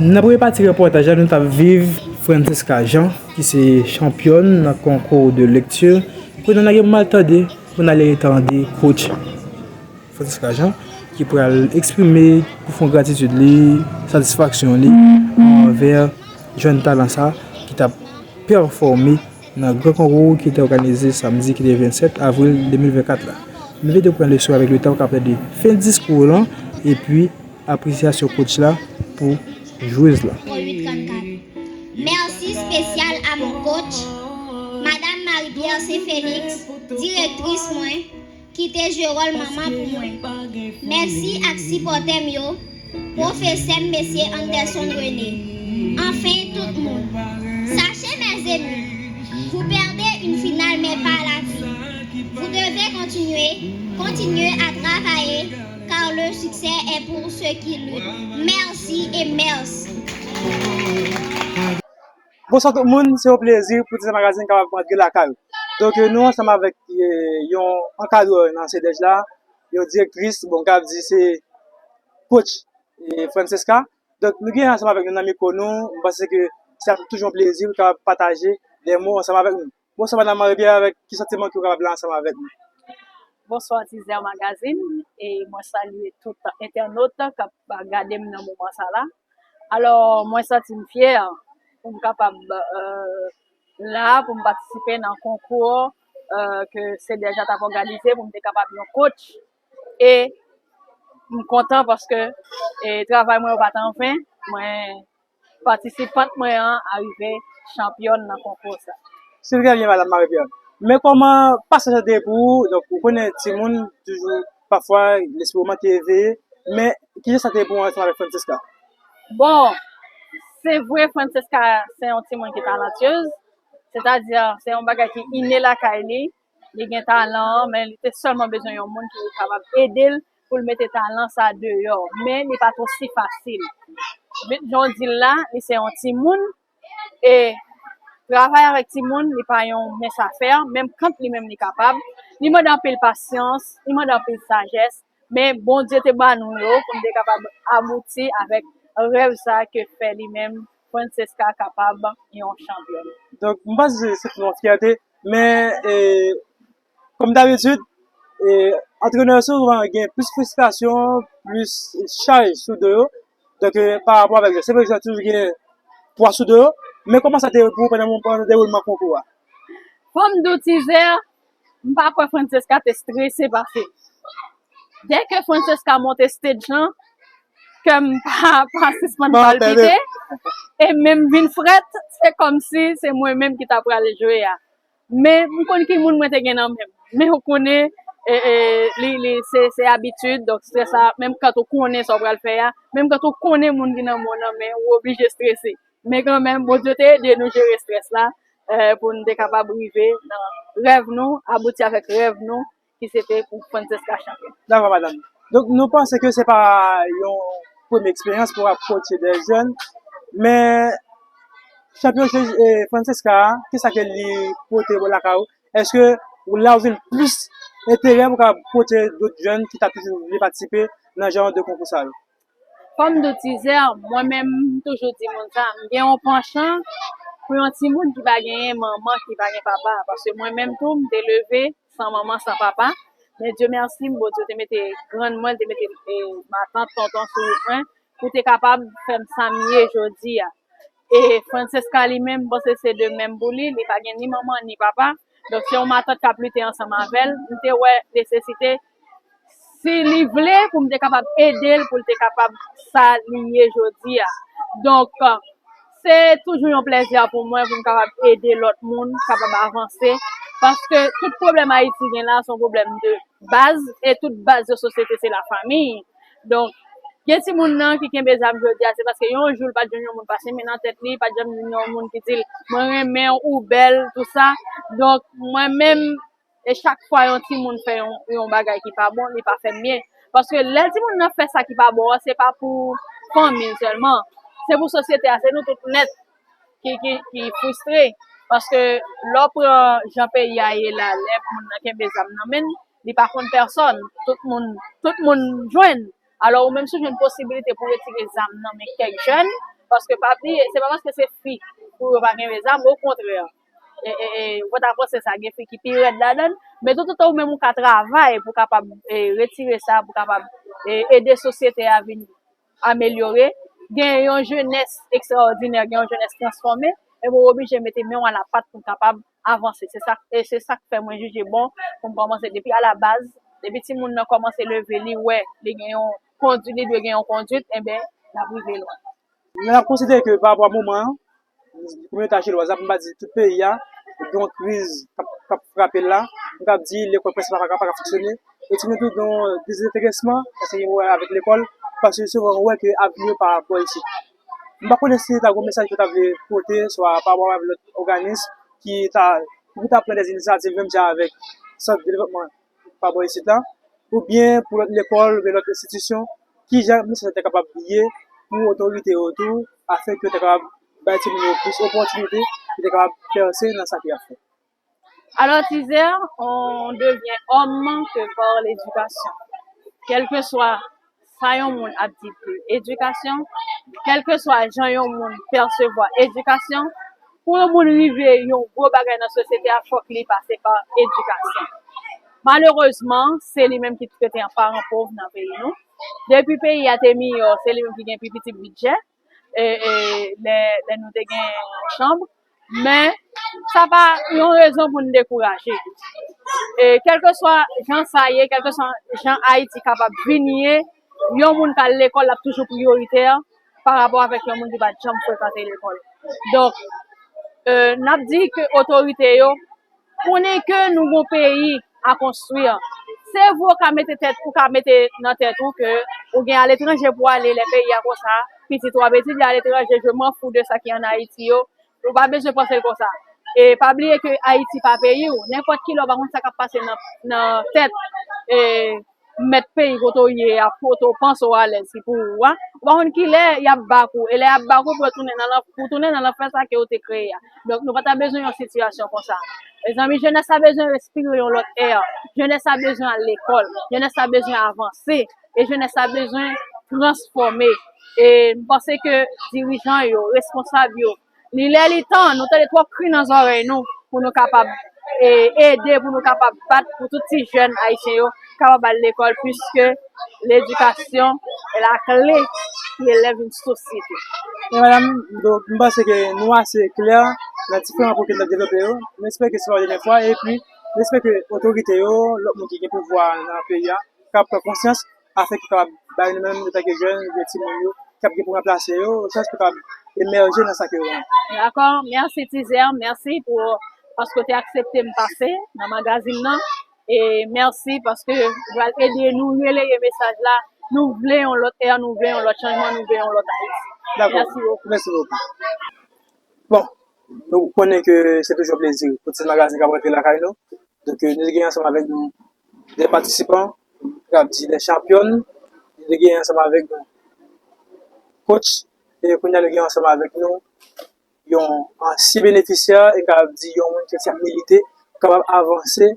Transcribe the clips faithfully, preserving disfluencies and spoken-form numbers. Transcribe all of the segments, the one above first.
Nan premye pati repòtaj la, nou t ap viv Francesca Jean, ki se chanpyòn nan konkou de lekti. Kounye a n a gen pou n al tande, pou n ale tande coach Francesca Jean, ki pral eksprime pwofon gratitid li, satisfaksyon li anvè jèn talan sa ki t ap pèfòme nan gran konkou ki te òganize samdi ki te vennsèt avril de mil vennkat la. Nou vle pran leson avèk letan, w ka pèdi fen diskou w lan, epi apresyasyon coach la pou jwez la. Mèsi espesyal a mon coach, Madam Marie Pierre Saint Félix, direktris mwen, ki te jwe wòl manman pou mwen. Mèsi ak sipòtè m yo, pwofesè m, mesye Anderson René. Anfen, tout moun. Sachez, mes amis, vous perdez une finale, mais pas la vie. Vous devez continuer, continuer à travailler, car le succès est pour ceux qui luttent. Merci et merci. Bonswa tout moun, se yon plezi pou Tizè Magazine kapab rantre lakay ou. Donk, nou ansanm avèk eh, yon ankadrè nan C D J la, yon direktris, bon, m kapab di se coach eh, Francesca. Donk, nou gen ansanm avèk nou nan mikwo nou, m panse ke se ap toujou yon plezi pou kapab pataje de mo ansanm avèk nou. Bonswa, Madam Marie Pierre, avèk ki santiman ke w kapab la ansanm avèk nou? Bonswa, Tizè Magazine, e mwen salye tout entènot k ap gade m nan moman sa la. Alò, mwen santi m fyè pou m kapab la pou m patisipe nan konkou ke C D J la t ap òganize pou m te kapab yon coach. E m kontan paske e, travay mwen yo pa t anven. Mwen, patisipant mwen an arive chanpyòn nan konkou sa. Se trè byen, Madam Marie Pierre. Men kòman pasaj sa te ye pou ou? Donk, ou konnen timoun toujou pafwa lespri ou manke eveye, men kijan sa te ye pou ou ansanm avèk Francesca? Bon, se vre Francesca se yon timoun ki talantyez, sètadi se yon bagay ki ine lakay li, li gen talan an, men li te sèlman bezwen yon moun ki kapab ede l pou l mete talan sa deyò, men li pa t osi fasil. Jan w di l la, li se yon timoun, e travay avèk timoun, li pa yon mens afè, menm kant li menm li kapab. Li mande anpil pasyans, li mande anpil sajès, men Bondye te ba nou yo pou n te kapab abouti avèk rèv sa ke fè li menm, Francesca, kapab yon chanpyòn. Donk, m pa di se pou yon fyète, men e, kòm dabitid, e, antrenè yo souvan gen plis fristrasyon, plis chaj sou do yo. Donk, e, pa rapò avèk sa, se vre ke yo toujou gen pwa sou do yo, men kòman sa te ye pou ou pandan, pandan dewoulman konkou a? Fò m di w, Tizè, m pa kwè Francesca te strese pase. Dèke Francesca monte stage lan, kè m pa, pa sispann palpite, e menm vin frèt, se kòmsi se mwen menm ki ta pral jwe a. Men m konn ki moun mwen te gen nan men m. Men ou konnen, e, e, li, li, se, se abitid, donk strès la, menm kan ou konnen sa w pral fè a, menm kan ou konnen moun ki nan men w nan men, ou oblije strese. Men kanmenm, Bondye te ede nou jere strès la, e, pou n te kapab rive nan rèv nou, abouti avèk rèv nou, ki se te pou Francesca chanpyòn. Dakò, madanm. Donk, nou panse ke se pa yon premye eksperyans pou w ap kotche de jèn, men chanpyon Francesca a, kisa ke li pote lakay ou? Èske ou la ou jwenn plis enterè pou w kapab kotche dòt jèn ki ta toujou vle patisipe nan jan de konkou sa yo? Kòm doutizè, mwen menm, m toujou di moun sa, m gen yon panchan pou yon timoun ki pa genyen manman, ki pa gen papa. Paske mwen menm tou, m te leve san manman, san papa. Men Dye mèsi, Bondye te mete grann mwen, te mete e, matant, tonton sou wout mwen, pou te kapab fè m sa m ye jodi a. E Francesca li menm, m panse se de menm pou li, li pa gen ni manman, ni papa. Donk, se yon matant k ap lite ansanm avè l. M te wè nesesite, si li vle, pou m te kapab ede l, pou l te kapab sa li ye jodi a. Donk, se toujou yon plèzi pou mwen pou m kapab ede lòt moun kapab avanse. Paske tout pwoblèm Ayiti gen la, se yon pwoblèm de baz, e tout baz de sosyete se lafanmi. Donk, gen timoun nan ki kenbe zam jodi a, se paske yon jou l pa t jwenn yon moun pase men nan tèt li, pa t janm jwenn yon moun ki di l, mwen renmen w, ou bèl, tou sa. Donk, mwen menm, e chak fwa yon timoun fè yon, yon bagay ki pa bon, li pa fè m byen. Paske lè timoun nan fè sa ki pa bon an, se pa pou fanmi l sèlman. Se pou sosyete a, se nou tout nèt ki, ki, ki fristre. Paske lè w pran jan peyi a ye la, lè moun nan kenbe zam nan men l, li pa konn pèsòn. Tout moun, tout moun jwenn. Alò, ou menm si w jwenn posibilite pou w retire zam nan men kèk jèn, Paske pa bliye, se pa paske se fi pou yo pa kenbe zam, okontrè. E, e, e, ou pa ta panse sa, gen fi ki pi rèd ladan l. Men toutotan ou menm ou ka travay pou kapab e, retire sa, pou kapab e, ede sosyete a vin amelyore, gen yon jenès ekstraòdinè, gen yon jenès transfòme, e bon, ou oblije mete men w alapat pou kapab avanse. Se sa, e se sa k fè mwen jije bon pou m kòmanse depi alabaz, depi timoun nan kòmanse leve, li wè, li gen yon kondwit, li dwe gen yon kondwit, enben, l ap rive lwen. Men n ap konsidere ke pa rapò a moman an, kominote achilwaz la, pou m pa di tout peyi a, gen yon kriz k ap, k ap frape l la. M kab di lekòl prensipal pa ka, pa ka fonksyone. E timoun tou gen yon dezenteresman nan sa ki gen pou wè avèk lekòl, paske souvan ou wè ke avni yo pa bò isit. M pa konnen si ta gen yon mesaj ke w ta vle pote, swa pa rapò avèk lòt òganis ki ta, ki ta pran dè inisyativ menm jan avèk sant devlopman pa bò isit la, oubyen pou lòt lekòl, oubyen lòt enstitisyon, kijan mesaj la ta kapab ye pou otorite yo tou, afenke yo ta kapab bay timoun yo plis opòtinite, pou yo ta kapab pèse nan sa ke y ap fè. Alors, Tizè, on devient homme que par l'éducation. Kèlkeswa sa yon moun ap di de edikasyon, kèlkeswa jan yon moun pèsevwa edikasyon, pou yon moun rive yon gwo bagay nan sosyete a, fòk li pase pa edikasyon. Malerezman, se li menm ki rete an paran pòv nan peyi nou. Depi peyi a te miyò, se li menm ki gen pi piti bidjè e, e, lè, lè nou te gen chanm. Men, sa pa yon rezon pou n dekouraje. E, kèlkeswa jan sa ye, kèlkeswa jan Ayiti kapab vin ye, yon moun k al lekòl ap toujou priyoritè pa rapò avèk yon moun ki pa t janm frekante lekòl. Donk, e, n ap di ke otorite yo konnen ke nou gon peyi a konstwi. Se vre ou ka mete tèt, ou ka mete nan tèt ou ke ou gen aletranje pou ale lè peyi a konsa, pitit ou ap etidye aletranje, je m'en fous de sa ki an Ayiti yo, ou pa bezwen panse l konsa. E pa bliye ke Ayiti pa peyi w. Nenpòt kilè ou pa konn sa k ap pase nan, nan tèt e, mèt peyi kote w ye a, kote w panse w alèz ki pou ou a. Ou pa konn kilè y ap bak ou. E lè y ap bak ou, pou w tounen nan, pou w tounen nan lanfè sa ke w te kreye a. Donk, nou pa ta bezwen yon sitiyasyon konsa. Mezanmi, jenès la bezwen respire yon lòt è. Jenès la bezwen al lekòl. Jenès la bezwen avanse. E jenès la bezwen transfòme. E m panse ke dirijan yo, responsab yo, li lè li tan, nou tande twòp kri nan zòrèy nou pou nou kapab e, ede, pou nou kapab bat pou tout ti jèn ayisyen yo kapab al lekòl, puiske ledikasyon est la clé qui élève une société. Men madanm, donk, m panse ke nou ase klè nan diferan pwen ke n ap devlope yo. M espere ke se pa yon dènye fwa, epi m espere ke otorite yo, lòt moun ki gen pouvwa nan peyi a, ka pran konsyans afenke kapab bay nou menm, antanke jèn, oubyen timoun yo, k ap gen pou ranplase yo, chans pou kapab emèje nan sa ke yo renmen. Dakò, mèsi Tizè, mèsi pou paske w te aksepte m pase nan magazin nan. E mèsi paske w pral ede nou releye mesaj la. Nou vle yon lòt è, nou vle yon lòt chanjman, nou vle yon lòt Ayiti. Dakò. Mèsi bokou. Mèsi bokou. Bon, nou konnen ke se toujou yon plezi pou Ti Magazin k ap rantre lakay nou. Donk, nou te gen ansanm avèk nou de patisipan, nou ka di de chanpyòn, nou te gen ansanm avèk nou coach, e kounye a nou gen ansanm avèk nou yon ansyen benefisyè, e ka di yon moun ki ap milite, pou kapab avanse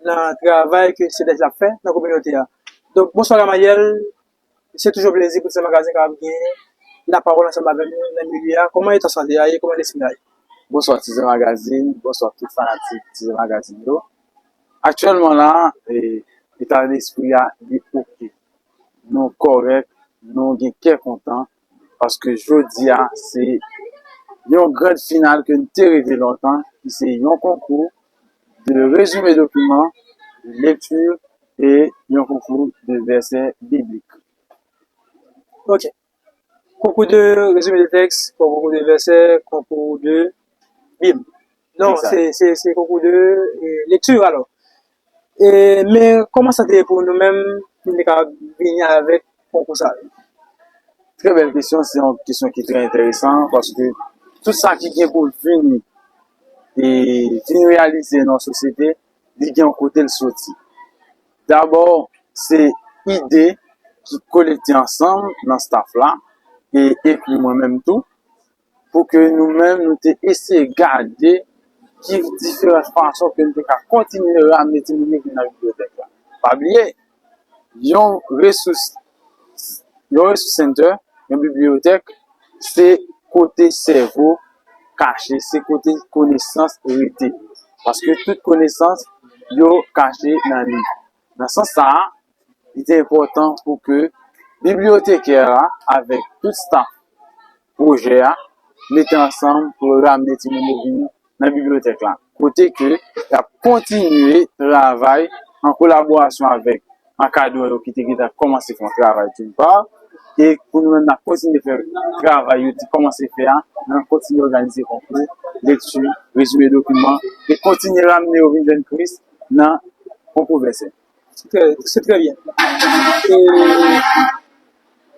nan travay ke C D H la ap fè nan kominote a. Donk, bonswa Gamayèl, Se toujou plezi pou Tizè Magazin kapab gen lapawòl ansanm avèk nou nan milye a. Kòman eta sante a ye? Kòman lespri a ye? Bonswa Tizè Magazin, bonswa tout fanatik Tizè Magazin yo. Aktyèlman la, e, eta lespri a li oke. Nou kòrèk, nou gen kè kontan, paske jodi a se yon grand final ke n te reve lontan, ki se yon konkou de rezime dokiman, de lekti e yon konkou de vèsè biblik. Ok. Konkou de rezime de tèks, konkou de vèsè, konkou de Bib. Non, se, se, se konkou de e, lekti alò. E, men kòman sa te ye pou nou menm pou nou te ka vini avèk konkou sa yo? Trè bèl kesyon, se yon kesyon ki trè enteresan paske tout sa ki gen pou l vini e vin reyalize nan yon sosyete, li gen yon kote l soti. Dabò, se ide ki kolekte ansanm nan staff la e enkli mwen menm tou, pou ke nou menm nou te eseye gade ki diferan fason ke nou te ka kontinye ramne timoun yo vin nan bibliyotèk la. Pa bliye, yon resous, yon resous center, yon bibliyotèk, se kote sèvo kache, se kote konesans rete. Paske tout konesans yo kache nan li. Nan sans sa a, li te enpòtan pou ke bibliotekè a avèk tout staf pwojè a mete ansanm pou yo ramne timoun yo vin nan bibliyotèk la, kote ke y ap kontinye travay an kolaborasyon avèk ankadran yo ki te gentan kòmanse fè yon travay, d'une part, e pou nou menm n ap kontinye fè travay yo te kòmanse fè a, nan kontinye òganize konkou lekti, rezime dokiman, e kontinye ramne yo vin jwenn Kris nan konkou vèsè. Se trè, se trè byen. E,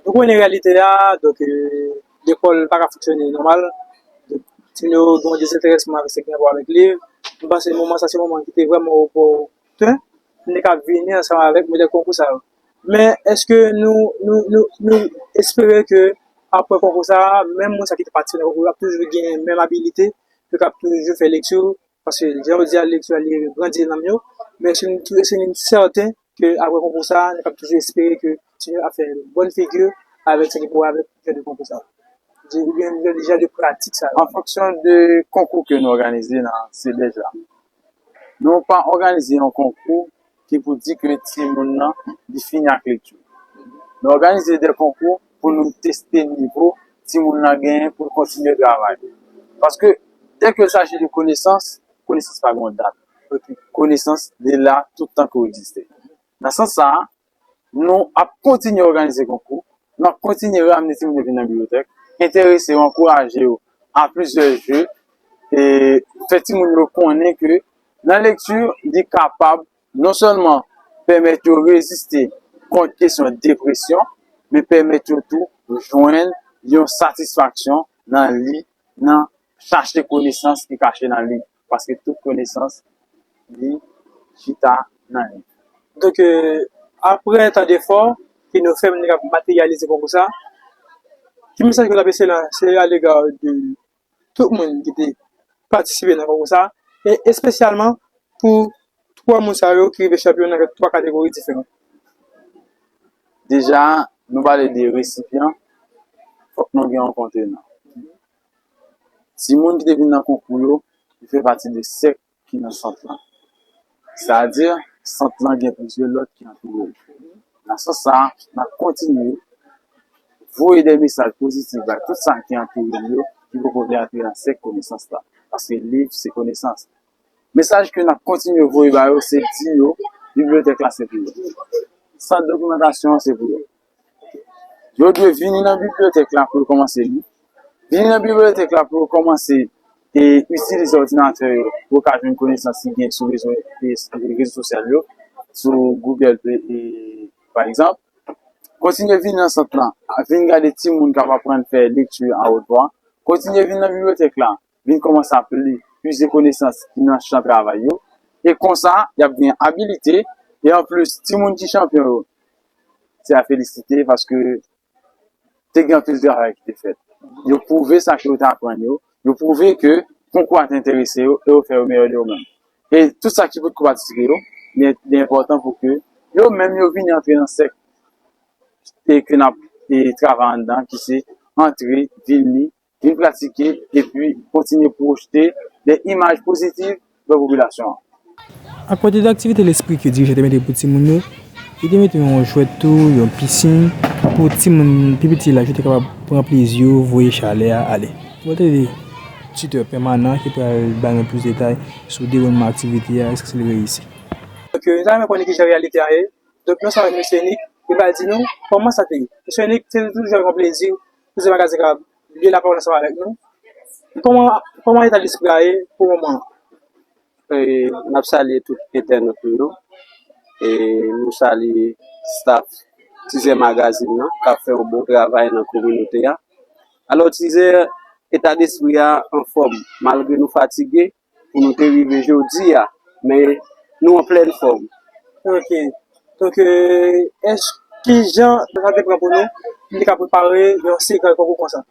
nou konnen reyalite a, donk, e, lekòl pa ka fonksyone nòmal. Donk, timoun yo gen yon dezenterèsman avèk sa ki gen rapò avèk liv. M panse moman sa se moman ki te vrèman opòten pou nou te ka vini ansanm avèk modèl konkou sa yo. Men, èske nou, nou, nou, nou espere ke apre konkou sa, menm moun sa ki te patisipe nan konkou yo ap toujou gen menm abilite, yo k ap toujou fè lekti, paske, jan yo di a, lekti a li grandi nan nanm yo, men si nou, si nou sèten ke apre konkou sa, nou p ap toujou espere ke timoun yo ap fè bòn figi avèk sa ki pou wè avèk jan de konkou sa, oubyen jan de pratik sa yo. An fonksyon de konkou ke nou òganize nan C D J la, nou pa òganize yon konkou ki pou di ke timoun nan li fini ak lekti. Nou òganize de konkou pou nou teste nivo timoun nan genyen pou l kontinye travay. Paske, dès qu'il s'agit de konesans, konesans pa gen dat. Konesans, li la tout tan ke w egziste. Nan sans sa a, nou ap kontinye òganize konkou, nou ap kontinye ramne timoun yo vin nan bibliyotèk, enterese yo, ankouraje yo a plizyè je, e fè timoun yo konnen ke nan lekti, li kapab non sèlman pèmèt yo reziste kont kesyon depresyon, men pèmèt yo tou jwenn yon satisfaksyon nan li, nan chache konesans ki kache nan li, paske tout konesans li chita nan li. Donk, e, apre tan defò ke nou fè, nou te ka materyalize konkou sa, ki mesaj ke w t ap eseye lanse alega de tout moun ki te patisipe nan konkou sa, e espesyalman pou twa moun sa yo ki rive chanpyon nan twa kategori diferan? Deja, nou pale de resipyan, fòk nou gen yon kontenan. Timoun ki te vin nan konkou yo, yo fè pati de sèk ki nan sant lan. Sètadi, sant lan gen plizyè lòt ki antoure l. Nan sans sa a, n ap kontinye voye de mesaj pozitif bay tout sa ki antoure n yo, ki poko vle antre nan sèk konesans la. Paske liv se konesans. Mesaj ke n ap kontinye voye ba yo, se di yo, bibliyotèk la se pou yo. Sant dokimantasyon an se pou yo. Yo dwe vini nan bibliyotèk la pou yo kòmanse li. Vini nan bibliyotèk la pou yo kòmanse e itilize òdinatè yo pou yo ka jwenn konesans ki gen sou rezo, e, rezo sosyal yo, sou Google, e, pa egzanp. Kontinye vini nan sant lan, vin gade timoun k ap aprann fè lekti a wot vwa. Kontinye vin nan bibliyotèk la, vin kòmanse ap li, pize konesans ki nan chan travay yo. E konsa, y ap gen abilite. E anplis, timoun ki chanpyon yo, se a felisite paske te gen anpil travay ki te fèt. Yo pwouve sa ke yo te aprann yo. Yo pwouve ke konkou a te enterese yo e yo fè yo meyè de yo menm. E tout sa ki potko patisipe yo, li, li enpòtan pou ke yo menm yo vini antre nan sèk e ke n ap, e, travay anndan, ki se antre, vini, vin pratike, epi kontinye pwojte de imaj pozitiv nan popilasyon an. Akote de aktivite lespri ke dirijan te mete pou timoun yo, li te mete yon jwèt tou, yon pisin, pou timoun pi piti laj yo te kapab pran plezi yo, voye chalè a ale. Mwen te di titè pèmanan ki pral ba nou plis detay sou dewoulman aktivite a, èske l reyisi. Donk, nou ta renmen konnen kijan reyalite a ye. Donk, nou ansanm avèk mesye Nick, li pral di nou kòman sa te ye. Mesye Nick, se toujou yon plezi pou Ze Magazin kapab lye lapawòl ansanm avèk nou. Kòman, kòman eta lespri a ye pou moman an? E, n ap salye tout entènòt nou yo. E, nou salye staff Tizè Magazin nan, k ap fè yon bon travay nan kominote a. Alò, Tizè, eta lespri a anfòm, malgre nou fatige, pou nou te rive jodi a, men nou an plèn fòm. Ok. Donk, e, èske, kijan sa te pran pou nou, nou te ka prepare yon seri konkou konsa?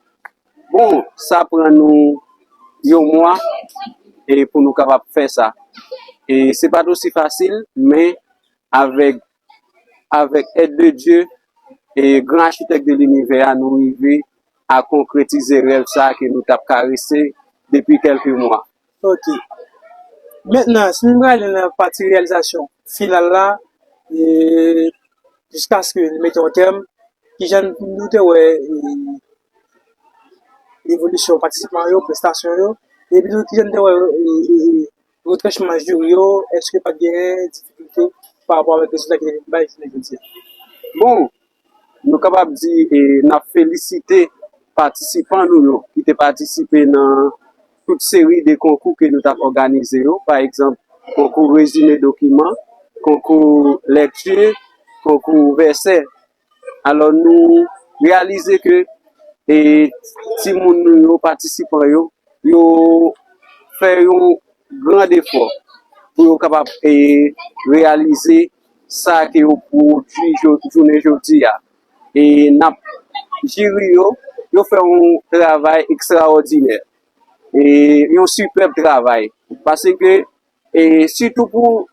Bon, sa pran nou yon mwa, e pou nou kapab fè sa. E se pa t osi fasil, men avèk, avèk èd de Dye, e gran achitèk de linivè a, nou rive a konkretize rèv sa a ke nou t ap karese depi kèlke mwa. Ok. Mentnan, si nou prale nan pati reyalizasyon final la, e, jiskaske nou mete yon tèm, kijan nou te wè e, evolisyon patisipan yo, prestasyon yo, epi tou kijan nou te wè e, e, e, retranchman jiri yo, èske pa t genyen difikilte pa rapò avèk rezilta ki te vin bay jounen jodi a? Bon, nou kapab di e, n ap felisite patisipan nou yo ki te patisipe nan tout seri de konkou ke nou t ap òganize yo, pa egzanp, konkou rezime dokiman, konkou lèkti, konkou vèsè. Alò, nou reyalize ke e, timoun nou yo, patisipan yo, yo fè yon gran efò pou yo kapab e, reyalize sa ke yo pwodui jo- jounen jodi a. E n ap jiri yo, yo fè yon travay ekstraòdinè. E yon sipèb travay. Paske e sitou pou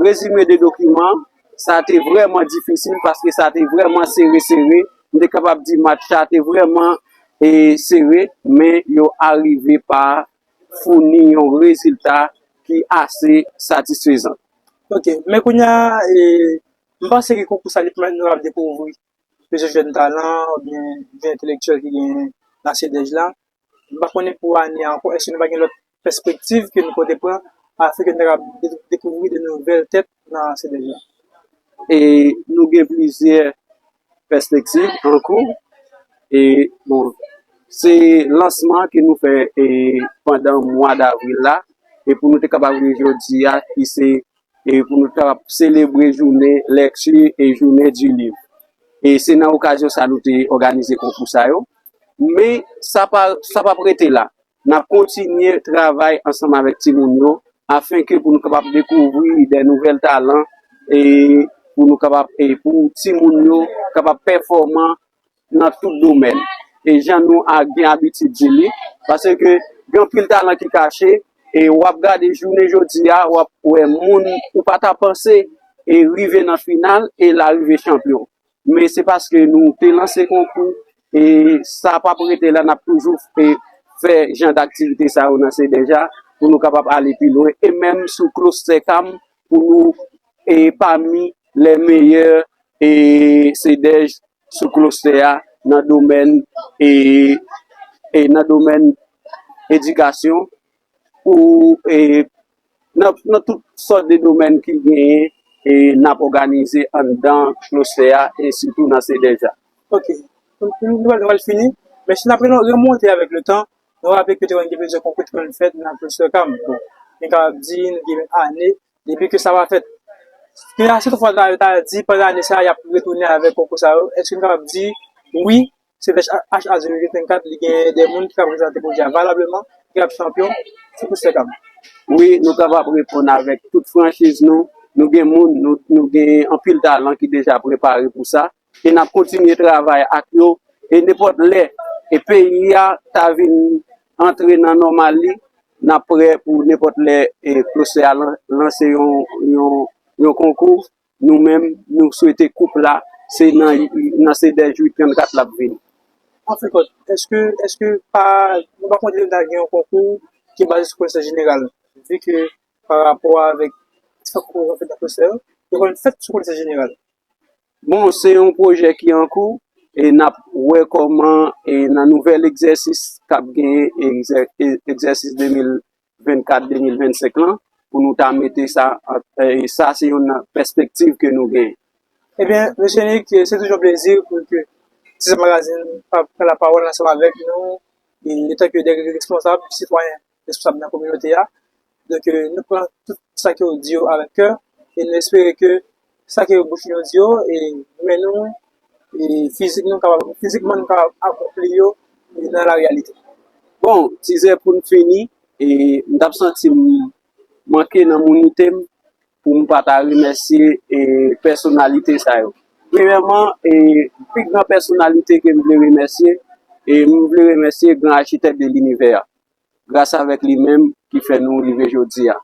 rezime de dokiman, sa te vrèman difisil paske sa te vrèman sere sere. M te kapab di match sa te vrèman e sere, men yo arive pa founi yon rezilta ki ase satisfezan. Ok, men kounye a, e, m panse ke konkou sa li pèmèt nou ap dekouvri plizyè jèn talan oubyen jèn entèlektyèl ki genyen nan CEDEJ la. M pa konnen pou ane a ankò, èske nou pa gen lòt pèspektiv ke nou pote pran afin ke nou ta kapab de- dekouvri de nouvèl tèt nan CEDEJ la? E nou gen plizyè pèspektiv an kou. E bon, se lansman ke nou fè e, pandan mwa davril la. E pou nou te kapab rive jodi a, ki se e, pou nou ta selebre jounen lèkti e jounen di liv. E se nan okazyon sa nou te òganize konkou sa yo. Men sa pa sa p ap rete la. N ap kontinye travay ansanm avèk timoun yo afenke pou nou kapab dekouvri de nouvèl talan e pou nou kapab e pou timoun yo kapab pèfòman nan tout domèn. E jan nou a gen abitid di li, paske gen anpil talan ki kache, e w ap gade jounen jodi a, w ap wè moun ou pa ta panse e rive nan final e l a rive chanpyon. Men se paske nou te lanse konkou e sa p ap rete la, n ap toujou e fè jan d aktivite sa yo nan CEDEJ a pou nou kapab ale pi lwen e menm sou klostè CAM pou nou e pami lè meyè e CEDEJ sou klostè a nan domèn e e nan domèn edikasyon pou e nan, nan tout sòt de domèn ki genyen e n ap òganize anndan klostè a e sitou nan CEDEJ a. Ok. Nou, nou, nou pral nou pral fini, men si n ap re- remonte avèk le tan, nou raple ke te gen plizyè konkou ki konn fèt nan klostè CAM. Bon, nou kapab di nou gen ane depi ke sa pa fèt. Kounye a, si toutfwa ta, ta di pandan ane sa a, y ap retounen avèk konkou sa yo, èske nou kapab di wi, CEDEJ H A zero huit vennkat, li gen de moun ki ka prezante pwojè a valableman, ki ap chanpyon sou klostè CAM? Wi, nou kapab reponn avèk tout franchiz nou. Nou gen moun, nou, nou gen anpil talan ki deja prepare pou sa. E n ap kontinye travay ak yo. E nenpòt lè e peyi a ta vin antre nan nòmal li, n ap prè pou nenpòt lè e klostè a lan- lanse yon, yon, yon konkou. Nou menm, nou swete koup la, se nan, nan CEDEJ uit trannkat l ap vini. An fen kont, èske, èske pa, nou pa konte nou ta gen yon konkou ki baze sou konesans jeneral, vi ke pa rapò avèk diferan konkou k ap fèt nan klostè yo, yo konn fèt sou konesans jeneral? Bon, se yon pwojè ki an kou, e n ap wè kòman e nan nouvèl egzèsis k ap genyen, egzè- e- egzèsis de mil vennkat de mil vennsenk lan, pou nou ta mete sa, e sa se yon nan pèspektiv ke nou genyen. Ebyen, mesye Nick, se toujou yon plezi pou ke Tizè Magazine pa- pran lapawòl ansanm avèk nou, e, antanke de responsab, sitwayen responsab nan kominote a. Donk, e, nou pran tout sa ke w di yo avèk kè, e nou espere ke sa ke bouch nou yo di yo, e, men nou, e, fizik nou kapab, fizikman nou kapab akonpli yo, e, nan la reyalite. Bon, Tizè, pou n fini, e, m t ap santi m manke nan mounite m pou m pa ta remèsye e, pèsonalite sa yo. Premyèman, e, pi gran pèsonalite ke m vle remèsye, e m vle remèsye gran achitèk de linivè a. Gras avèk li menm ki fè nou rive jodi a.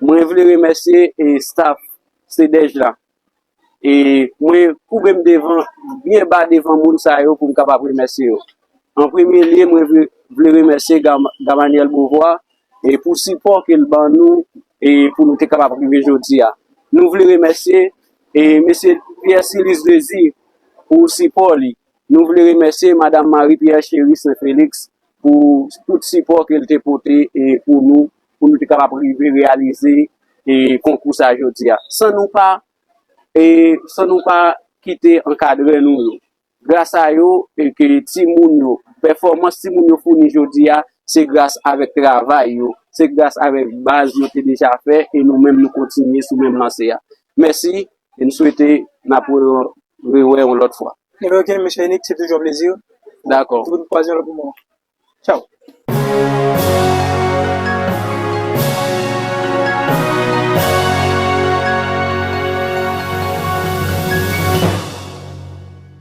Mwen vle remèsye e, staff CEDEJ la. E mwen koube m devan, byen ba devan moun sa yo pou m kapab remèsye yo. An premye lye, mwen vle, vle remèsye Gam- Gamaniel Beauvoir e pou sipò ke l ban nou e pou nou te kapab rive jodi a. Nou vle remèsye e mesye Pierre Silis Désir pou sipò li. Nou vle remèsye madam Marie Pierre Chéry Saint Félix pou tout sipò ke l te pote e pou nou, pou nou te kapab rive reyalize e konkou sa jodi a. San nou pa e san nou pa kite ankadrè nou yo. Gras a yo e ke timoun yo, pèfòmans timoun yo founi jodi a, se gras avèk travay yo, se gras avèk baz yo te deja fè e nou menm nou kontinye sou menm lanse a. Mèsi e n swete n ap rewè yon lòt fwa. Ebyen, ok, mesye Enik, se toujou yon plezi. Dakò. Pou n kwaze yon lòt moman. Tchaw.